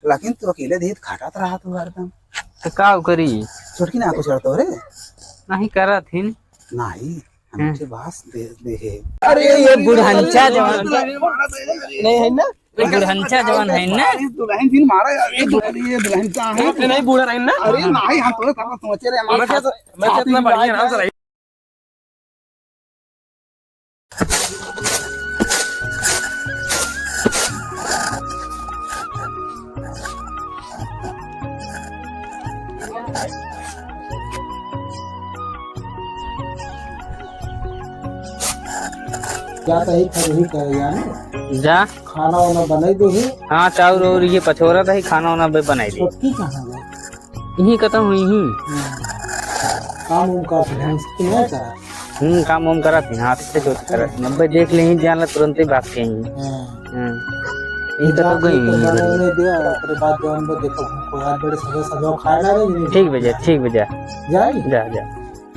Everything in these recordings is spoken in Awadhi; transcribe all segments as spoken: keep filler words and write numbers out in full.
लेकिन तू अकेले देत खाटात रहा तू हरदम। तो का करी? छोटकी ना कुछ करतो रे? नहीं करत हिन। नहीं, हम हम्म। के बास दे, दे है। अरे, ये बुढ़नचा जवान। नहीं है ना? ये बुढ़नचा जवान है ना? अरे, दुल्हन फिर मारा यार, ये दुल्हन, ये दुल्हन का है? ये नहीं बूढ़ा रही ना? अरे, नहीं, हम तोरे तरह सोचे रहे, हमारे मैं साथ, मैं साथ इतना में बढ़िया आराम से रही। जा तही खरही करे जाने। जा। खाना वाना बनाई दे ही। हाँ, चाउर और ये पछोरा तही, खाना वाना भी बनाई दे। छोटकी कहाँ गई? यहीं कतहूँ हुई ही। हाँ। काम उम का ढंग से नहीं करा। हम्म, काम उम करत ही, हाथ से कुछ करत ही। अब्बे देख ले ही, जान ला तुरंते भाग के ही। हाँ। हम्म। ये तो जाके गई तो ही। बनाने दिया, ओकरे बाद जौन बा देखो, हमको यार बड़े सजा सजा खाए ना रहे। ठीक बा जा, ठीक बा जा। जाई? जा, जा।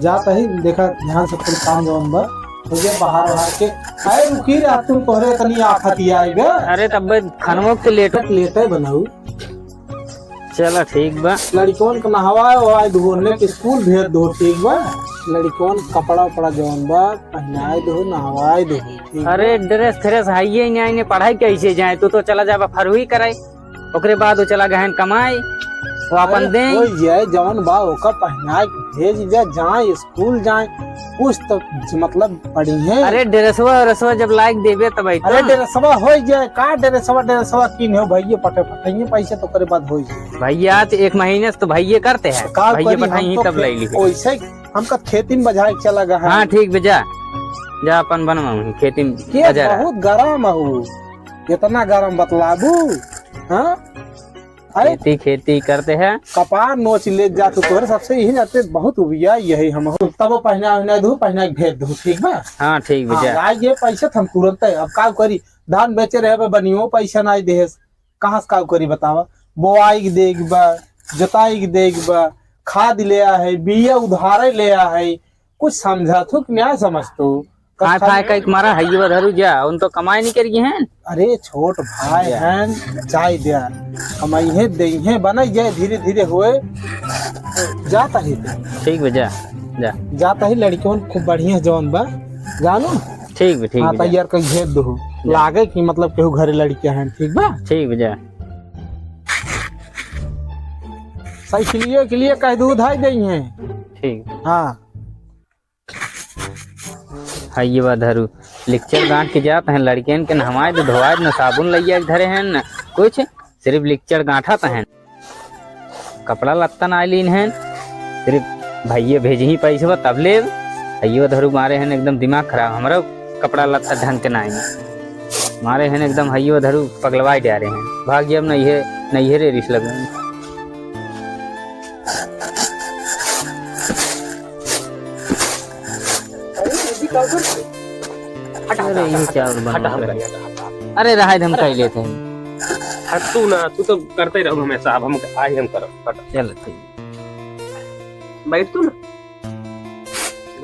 जा तही, देखा, ध्यान से कुल काम जौन बा, हो गया बाहर बाहर के। अरे रुकी रे, तुम तोहरे तनी आफत ही आई बे। अरे तब बे खानवो के लेटो। लेटे बनाऊ। चला ठीक बा। लड़िकवन के नहवाए वहवाए दो, उन्हें के स्कूल भेज दो, ठीक बा? लड़िकवन के कपड़ा उपड़ा जौन बा, पहनाए दो, नहवाए दो, ठीक बा? अरे ड्रेस फ्रेस हइये ही नहीं, पढ़ाई कैसे जाए? तू तो चला जाबा फरहुई कराई, ओकरे बाद वो चला गहन कमाई, वो अपन अरे दे। हो जाए, जौन बा ओका पहनाए के भेज दे, जाए स्कूल जाए, कुछ तो मतलब पढ़ी है। अरे ड्रेसवा व्रेसवा जब लाइक देबे तब आई अरे तो। ड्रेसवा हो जाए, का ड्रेसवा, ड्रेसवा किन हो भैया, पटे पटाइए पैसे तो करे बाद हो जाए। भैया तो एक महीने से तो भैया करते हैं, का भैया करी, पठाई हम ही तो तब फिर ले ली। वैसे हमका खेती में बजाए के चला गया है। हाँ ठीक बा जा, जा अपन बनवा वहीं खेती में के बजा रहा। बहुत गरम हो, इतना गरम बतलाबू, हाँ? अरे खेती, खेती करते हैं। कपार नोच ले जा तू, तोहरे सबसे यही जाते बहुत उबिया यही हम हो। तब वो पहना, पहना दू, पहना के भेज दू, ठीक बा? हाँ, ठीक बा, हाँ, जा। ला ये पैसे तो हम तुरंत, अब का करी, धान बेचे रहे बे बनियो पैसा ना देस, कहाँ से का करी बतावा? बोआई के देख बा, जोताई के देख बा, खाद ले आ है, बिया उधारे ले आ है, कुछ समझा थू कि नहीं समझ तू? खाए खाए कई मारा हइये बा धरू जा, उन तो कमाई नहीं करिए हैं। अरे छोट भाई जा। हैं, जाए द्या, कमाई है, दे है, बनाई जाए धीरे धीरे होए, जाता ही। ठीक बा जा, जा। जाता ही लड़कियों खूब बढ़िया जौन बा, जानो? ठीक बा, ठीक हाँ, बा, जा। तैयार कर भेज दो, जा। लागे कि मतलब केहू घरे लड़कियां हैं, ठीक बा? ठीक बा, जा। साइकिलिए के लिए कह दो, उधाई दे हैं। ठीक। हाँ। हइये बा धरू, लिक्चर गांठ के जात हैं, लड़कियन के नहवाए दे, धोवाए दे, न साबुन लइया के धरे हैं, न कुछ, सिर्फ लिक्चर गांठत हैं। कपड़ा लत्ता ना लीन हैं, सिर्फ भइये भेजही पैसवा तब लेब। हइये बा धरू मारे हैं एकदम दिमाग खराब, हमरा कपड़ा लत्ता ढंग के ना आई। मारे हैं एकदम हइये बा धरू पगलवाए जा रहे हैं। भाग गया अब नैहरे, नैहरे रिस लगे। अरे, ये चाउर बना हटा, हटा, रहे। हटा, हटा, हटा। अरे, रहा दे, हम कर लेते हैं। हट तू ना, तू तो करते ही रहो हमेशा, अब हम, आई हम करब, हट। चलो, ठीक। बैठ तू ना।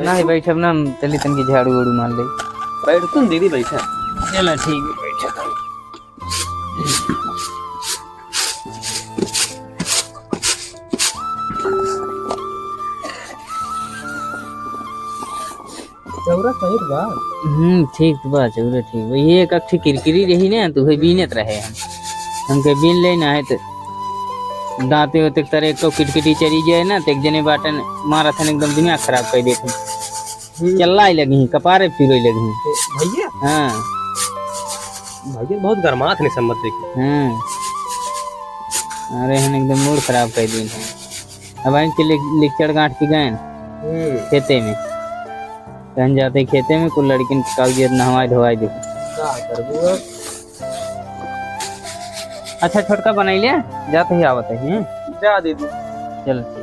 नहीं, बैठ। बैठब ना, हम चली तनकी झाड़ू वाड़ू मार ले। बैठ तू ना, दीदी, बैठा। चलो, ठीक है, बैठा। चौरा सही बा। हम्म, ठीक तो बा, चौरा ठीक बा। ये एक अठी किरकिरी रही ना, तो वही बीनत रहे हम। हमके बीन ले ना है तो दांते होते तरे को किटकिटी चली जाए ना, तो एक जने बाटन मारा था एकदम दिमाग खराब कर देते। हम्म। चिल्लाए लगी, कपारे फिरोए लगी। ए, भैया? हाँ। भैया बहुत गरमात नहीं समझ देखी। हाँ। अरे हन एकदम मूड खराब कर दिन है। अब आइन के लिक-, लिक्चड़ गांठ के गए हम्म। खेते में। कहन जाते खेते में कुल लड़किन के कागजियत नहवाए धोवाए दे। का करबू अब? अच्छा छोटका बनाई ले, जाते ही आवत है। हम्म? जा दीदी। चल ठीक।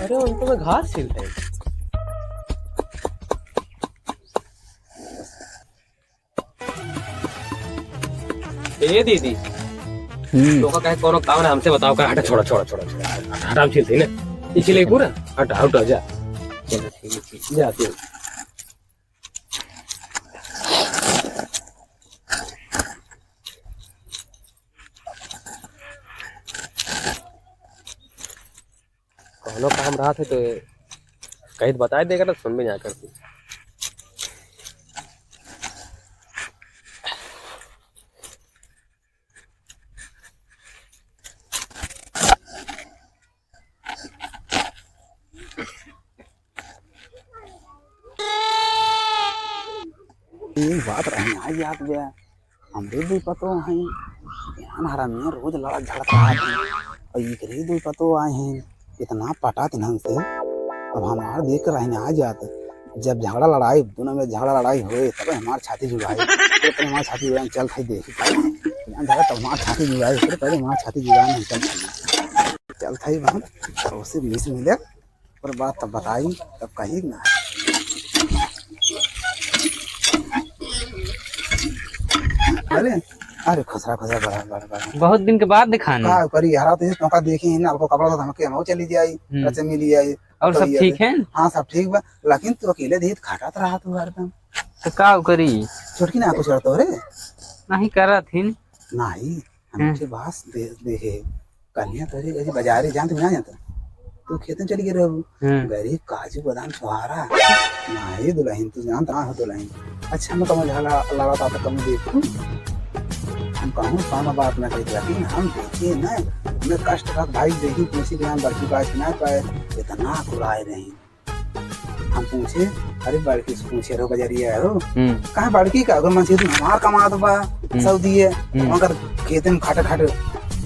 अरे, उनको मैं घास छीलते हैं। ए दीदी, हम्म। तो का कहे कोनो काम ना हमसे बताओ का, हटा, छोड़ा, छोड़ा, छोड़ा, छोड़ा, हटा, हटा, हम छीलते हैं ना, इसीलिए पूरा, हटा, हटा, जा, जा, तू। कौनो काम रहत है तो कहीं तो बताए देगा ना, सुन भी ना करती। एक बात रही, आज याद गया, हमरे दुई पतो हैं, यहाँ हरामिया रोज लड़त झड़त रहत हैं, और एकरे दुई पतो आए हैं, इतना पटा तिन्हन से, अब हमार देख के रही आ जात, जब झगड़ा लड़ाई, दोनों में झगड़ा लड़ाई होए, तब हमार छाती जुड़ाई, तब हमार छाती जुड़ाई, चल खाई देख, यहाँ झगड़ा तब हमार छाती जुड़ाई, फिर पहले हमार छाती जुड़ाई, नहीं चल खाई, चल खाई बहन, और उसे मिस मिले, पर बात तब बताई, तब कही ना। अरे, अरे, खुसरा, खुसरा, बड़ा, बड़ा, बड़ा। बहुत दिन के बाद दिखाना। का करी यार, तो ये तोका देखी ही ना, आपको कपड़ा तो धमके हम चली जाई, हम्म। रचे मिली जाई। और तो सब ये ठीक है? हाँ, सब ठीक बा, लेकिन तू अकेले देहित खाटा तो रहा तू हरदम। तो का करी? छोटकी ना कुछ करतो रे? नहीं करत ही। नहीं, हम हम्म। के बास दे, देहे। कन्या तोरे अजी बाजारे जानत ना जानत। तू खेतन चली गई रहू। हम्म। गरीब काजू बादाम छोहारा। नाही दुलहिन, तू जानत ना हो दुलहिन। अच्छा, मैं कम झगड़ा लड़ा था तो कम देखू। हम कहूँ कौन बात ना कही, लेकिन हम देखे ना, मैं कष्ट का भाई देखी, किसी के यहाँ बड़की बात ना पाए, इतना कुराए रही। हम पूछे, "अरे बड़की से पूछे रहो, बजरिया हो?" हम्म। कहा, "बड़की का, अगर मन से तू हमार कमात बा, हम्म। सऊदी है, हम्म। वहाँ कर खेते में खट खट,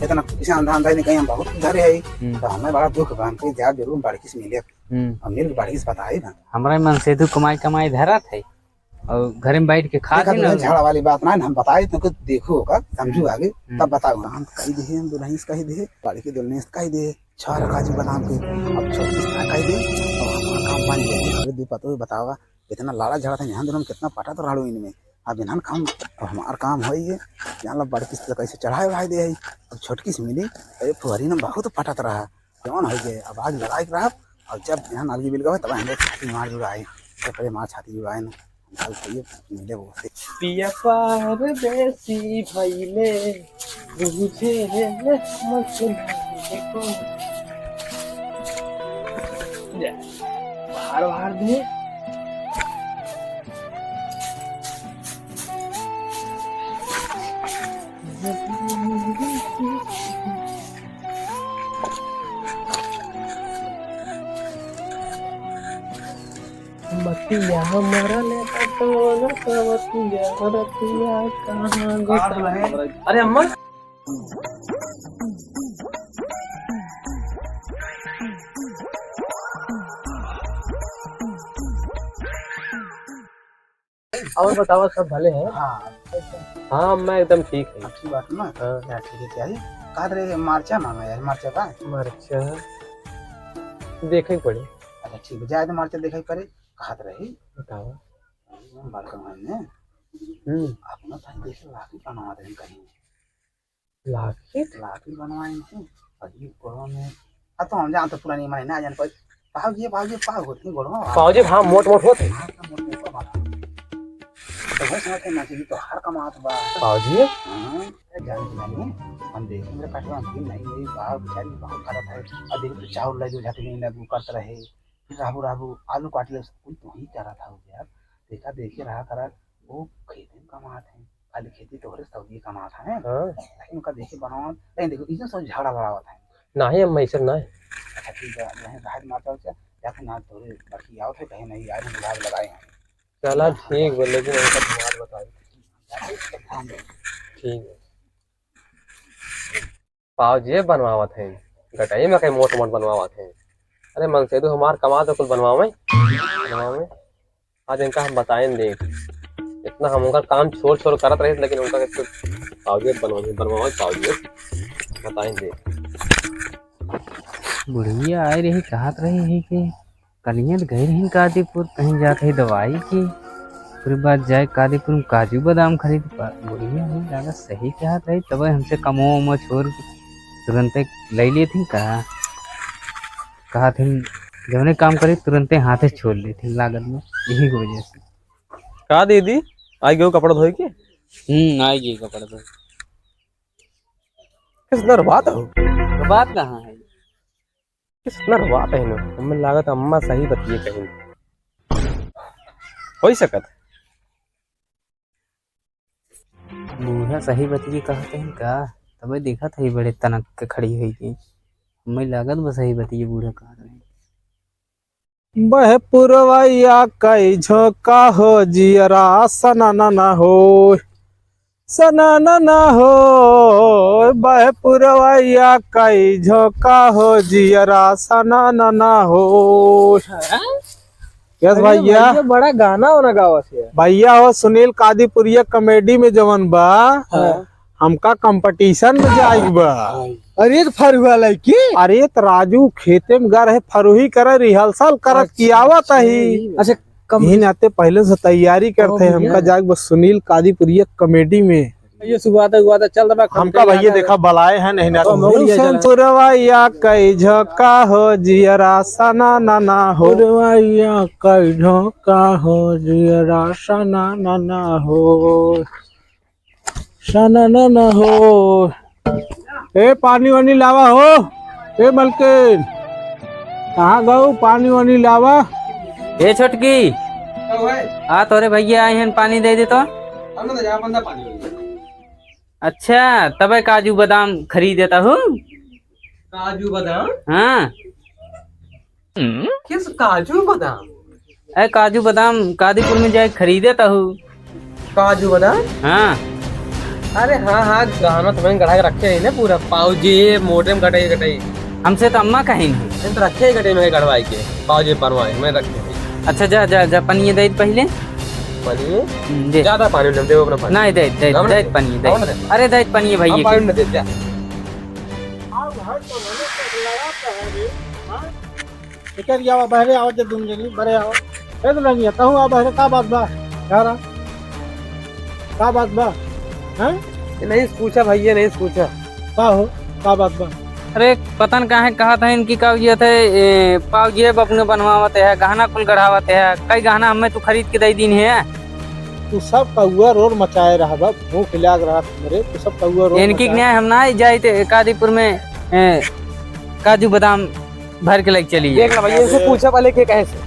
इतना किसान धान धान कहीं हम बहुत धरे है।" हम्म। तो हमें बड़ा दुख बा, हम कहे, "जा जरूर बड़की से मिले।" हम्म। और मिल के बड़की से बताए बा। हमरा मन से तू कमाई कमाई धरत है, और घर में बैठ के खा देखा, लेना। दुल्हन झगड़ा वाली बात ना, हम बताए तुमको, देखो का, समझू हम्म। आगे, हम्म। तब बताओ। हम कही दे, हम दुल्हन से कही दे, बड़की दुल्हन से कही दे। छह रखा जी बादाम के, अब छोटकी से कही दे, और हमार काम बन जाए। अरे दू पतोह बतावा, इतना लड़ा झगड़ा था, यहाँ दोनों में कितना पटा तो रहलो इनमें। अब इन्हन काम, अब हमार काम होई है, यहाँ ला बड़की से कैसे चढ़ाए उढ़ाए दे है। अब छोटकी से मिली, अरे फुहरी ने बहुत पटत रहा, जौन हो गए, अब आज लड़ाई के रहा, और जब यहाँ नालगी बिल गए, तब हमें छाती मार जुड़ाए, तब पहले मार छाती जुड़ाए ना। चल, तो ये मिले वो से। पिया परदेसी भइले, बुझे मसला को। जा, बाहर, बाहर दे। मतिया मरल बा कवन सवतिया, रतिया कहाँ गोसाई। अरे अम्मा। और बतावा, सब भले हैं? हाँ। हाँ, मैं एकदम ठीक है। अच्छी बात ना? हाँ। क्या ठीक है, क्या है? कहा रहे, मरचा मांगा यार, मरचा बा? मरचा देखे के पड़ी। अच्छा, ठीक है, जाए तो मरचा देखे के पड़ी। कहत रही। बतावा। बड़का भाई ने हम्म। अपना भाई देखे लाठी बनवा दे कहीं। लाठी? लाठी बनवाए थे। अजीब करो में। अब तो हम जानते पुरानी माने ना जान पाए। पाव जी, पाव जी, पाव होते हैं गोड़वा। पाव जी, हाँ, मोट मोट होते हैं। हाँ, मोट मोट बना। तो वह समझते हैं ना कि तो हर कमात बा। पाव जी? हाँ, जान नहीं। हम देखे मेरे कटवा की नहीं, मेरी बाहर बेचारी बहुत गलत है। अब देखो तो चावल ले जो झट नहीं लगू करत रहे। फिर राबू, राबू, आलू काट ले, कुल तो ही चारा था हो यार। देखा, देखे रहा करा, वो खेते में कमात हैं, खाली खेती तोहरे सऊदी कमात हैं। हाँ। लेकिन उनका देखे बनावत, लेकिन देखो, इधर सब झगड़ा लड़ावत हैं। नहीं, हम ऐसे नहीं। अच्छा, ठीक है, वहीं राहत मारता हो, जाके ना तोरे बड़की आवत है, कहीं नहीं, यार, हम घाव लगाए हैं। चला, ठीक बा, लेकिन हमका बात बताई। ठीक है। पाव जेब बनवावत हैं, गटई में कहीं मोट मोट बनवावत हैं। अरे मनसेदू हमार कमा तो कुल बनवावे, बनवावे। आज इनका हम बताएं देख, इतना हम उनका काम छोड़ छोड़ करत रहे, लेकिन उनका कुछ पाव जेब बनवावे, बनवावे पाव जेब, बताएं देख। बुढ़िया आए रही, कहत रही है कि कलियन गई रही कादीपुर, कहीं जात है दवाई की, फिर बाद जाए कादीपुर में काजू बादाम खरीद पा। बुढ़िया है, ज्यादा सही कहत रही, तब हमसे कमो उमो छोड़ के तुरंते ले लिए थी। कहा, कहा थे, जौने काम करे तुरंते हाथे छोड़ लेते लागत में, यही की वजह से। का दीदी, आई गयो कपड़ा धोए के? हम्म, आई गई कपड़ा धोए। किस नर बात हो? तो बात कहाँ है? किस नर बात है ना? हमें लागत अम्मा सही बतिये कहीं। हो ही सकत। बूढ़ा सही बतिये कहत हैं का? तबे देखत है बड़े तनक के खड़ी हुई के। हमें लागत बस सही बतिये बूढ़ा कहत हैं। बह पुरवैया कई झोंका हो जियरा सननन हो, सननन हो। बह पुरवैया कई झोंका हो जियरा सननन हो। हैं? यस अरे भैया। भैया, बड़ा गाना वाना गावत है। भैया हो, सुनील कादीपुरिया कॉमेडी में जवन बा, हाँ। हमका कंपटीशन में जाए के बा। अरे तो फरुआ लड़की। अरे तो राजू खेते में गा रहे, फरुही करे, रिहर्सल करत अच्छा, कियावत अच्छा, ही। यही बात। अच्छा, कम यही नाते पहले से तैयारी करते हैं, ओ भैया। हमका जाए के बा सुनील कादीपुरिया कॉमेडी में। ये सुबह तक, सुबह तक चल रहा, हमका भैया देखा बलाए हैं, नहीं ना। हम लोग ये जरा पुरवैया कई झोंका हो जियरा सननन हो। पुरवैया कई झोंका हो जियरा सननन हो। सननन हो। ए, पानी वानी लावा हो। ए, मलकिन, कहाँ गऊ? पानी वानी लावा। ए, छोटकी, आ, तोरे भैया आए हैं, पानी दे दे तो। अच्छा, तबे काजू बादाम खरीदता हूँ। काजू बादाम? हाँ। किस काजू बादाम? ए, काजू बादाम कादीपुर में जाए खरीदे तहु। काजू बादाम? हाँ। अरे हाँ, हाँ, गहना तो मैंने गढ़ा के रखे है ना पूरा, पाउजी, मोटे में गटाई, गटाई। हमसे तो अम्मा कहीं नहीं। मैंने तो रखे है गटाई में गढ़वाई के, पाउजी बनवाए, मैं रखे है। अच्छा, जा, जा, जा, पनिये दे पहले। पनिये? हम्म, दे। ज्यादा पानी न दे, अपना पानी। नहीं, दे, दे, हम दे, दे। पनिये दे। हम दे। अरे, दे पनिये भैया हम पानी के। न दे, जा। हाँ? एकर आवा, बहरे आवा, जब दुनो जनी, बहरे आवा। ए दुल्हनिया, तहूँ आ बहरे, का बात बा? यारा, का बात बा? हैं? ये नहीं पूछा भैया, नहीं पूछा। का हो? का बात बा? अरे, पता न काहे कहत हैं इनकी का ये थे, ए, पाउजी बाप ने बनवावत है, गहना कुल गढ़ावत है, कई गहना हमें तू खरीद के दे दीन है। तू सब कौआ रोर मचाए रहा बा, भूख लाग रहा हमरे, तू सब कौआ रोर इनकी मचाए। न्याय हम ना आई जाइत कादीपुर में, ए, काजू बादाम भर के लेके चली देख जाए। ना भैया, इनसे अरे। पूछा पहले के कहे से?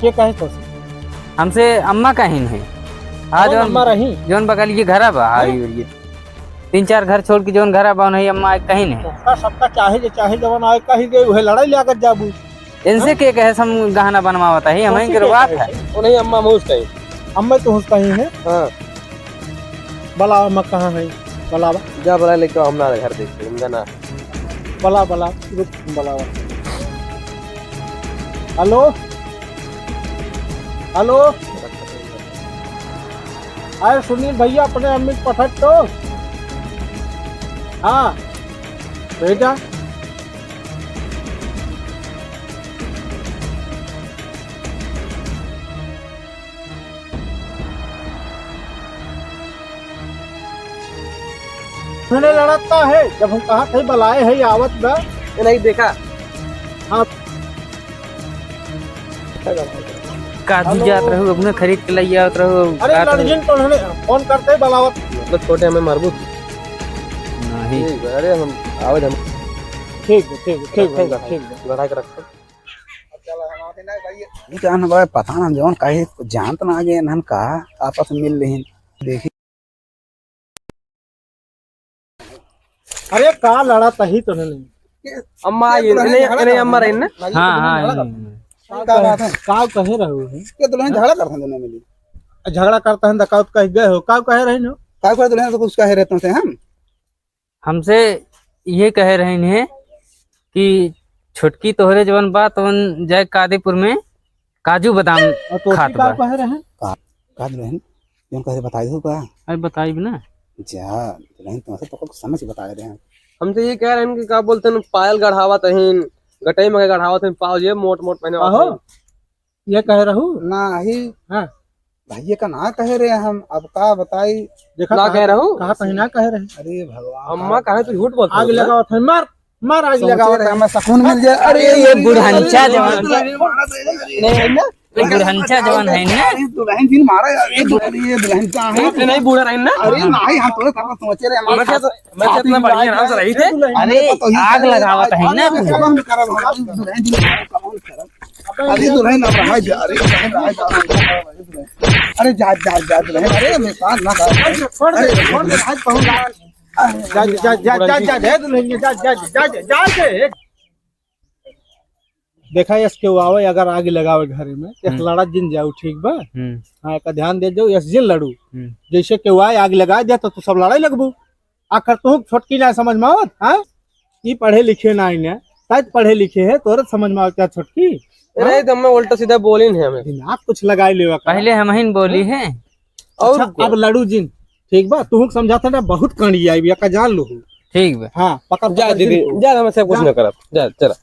के कहे से? हमसे अम्मा कहिन है। हाँ, कौन जौन, अम्मा रही? जौन बगल के घर बा, हाँ? आई हुई है। तीन चार घर छोड़ के जौन घर बा, उन्हीं अम्मा कहिन है। सबका, सबका चाहे जे चाहे जवन आए कही दे, उहे लड़ाई लागत जाबू। इनसे हाँ? के कहे से हम गहना बनवावत है, हम कौन ही सी के के बात कहे है। से? उन्हीं अम्मा मुझ कही। अम्मा तो हुस कही है। हाँ। बलावा, अम्मा कहाँ है? बलावा। जा बला लेके आओ, हम ना घर देखते, हम जाना। बला, बला, रुक, बलावा। हेलो? हेलो? अरे सुनील भैया, अपने अम्मी के पठक तो। हाँ, भेजा। मैंने लड़ता है, जब हम कहा थे बलाए है, आवत बा। ये नहीं देखा। हाँ। काजू हेलो। जात रहू, अपने खरीद के लई आवत रहू, अरे, का लड़किन तो उन्होंने फोन करते ही बलावत। मतलब, छोटे हमें मारबू। नहीं। ठीक है, अरे, हम आवे हम। ठीक है, ठीक है, ठीक है, रखेंगे, ठीक है। बढ़ा के रखो। जान बा, पता ना जौन काहे जानत ना आगे इन्हन का आपस में मिल लेहिन। देखी। अरे का लड़ा तही तो नहीं। अम्मा ये आई, दुल्हन इन्हें, झगड़ा इन्हें कर अम्मा रही ना? हाँ, हाँ, झगड़ा कर। इन्हें। का बात है? का कहे रहे हो? ये दुल्हन झगड़ा करते हैं दोनों मिली। झगड़ा करता है तो का कह गए हो? का कहे रहे हो? का कहे दुल्हन तो कुछ कहे रहते हैं हम? हमसे ये कहे रहे हैं कि छोटकी तोहरे जवन बा तवन जाए कादीपुर में काजू बादाम और तो खात का बा। कहे रहे? का, का दुल्हन? जौन कहे बताई दो का? अरे बताई भी ना। जा, दुल्हन तुमसे तो कुछ समझ के बताए रहे हैं। हमसे ये कह रहे हैं कि का बोलते हैं, पायल गढ़ावत हैं, गटई में गढ़ावत हैं, पाव जे मोट मोट पहने आहो। ये कहे रहू? नाही। हाँ। भैया का ना कहे रहे हम, अब का बताई? देखा ना कहा, कहे रहू? कहा कहीं ना कहे रहे। अरे भगवान। अम्मा कहे तू झूठ बोलत आग हो ना? लगावत है, मार, मार आग सोचे लगावत रहे है। हमें सुकून मिल जाए। अरे अरे ये बुढ़नचा जवान। अरे, अरे, अरे, अरे, ये बुढ़नचा जवान है ना। अरे दुल्हन जी मारा यार, ये दुल्हन, ये दुल्हन का है। ये नहीं बूढ़ा रही ना? अरे नाही, हम तोरे साथ सोचे रहे, हमारे मैं साथ तो, मैं तो इतना बढ़िया आराम से रही थे। अरे, आग लगावत है ना। अरे, कौन करब हम? दुल्हन जी मारा, कौन करब? अरे दुल्हन अब रहा जा, अरे दुल्हन रहा जा, अरे जा, जा, जा दुल्हन, अरे मेहमान ना कर। छोड़ दे, अरे छोड़ दे, आज पहुंच जा। जा, जा, जा, जा, जा, जा, दुल्हन, जा, जा, जा, जा, जा, जा, जा। देखा, यस के आवे, अगर आग लगावे घरे में, एक हम्म। लड़ा जिन जाऊ, ठीक बा? हम्म। हाँ, एक ध्यान दे जाऊ, यस जिन लड़ू। हम्म। जैसे के आए, आग लगा दे, तो तू सब लड़ाई लगबू। आखिर तू छोटकी ना समझ में आवत, हाँ? ई पढ़े लिखे ना आइने, शायद पढ़े लिखे है, तोरे समझ में आवत क्या छोटकी? अरे, हाँ? तो मैं उल्टा सीधा बोली नहीं हमें। दिमाग कुछ लगाई लेवा का। पहले हम ही बोली हैं। और अच्छा, क्या? अब लड़ू जिन, ठीक बा? तू समझाता ना, बहुत कड़ी आई, या का जान लो। ठीक बा। हाँ, पकड़, जा पकड़ दीदी, जिन को। जा, हम सब कुछ जा। ना करब। जा, चला।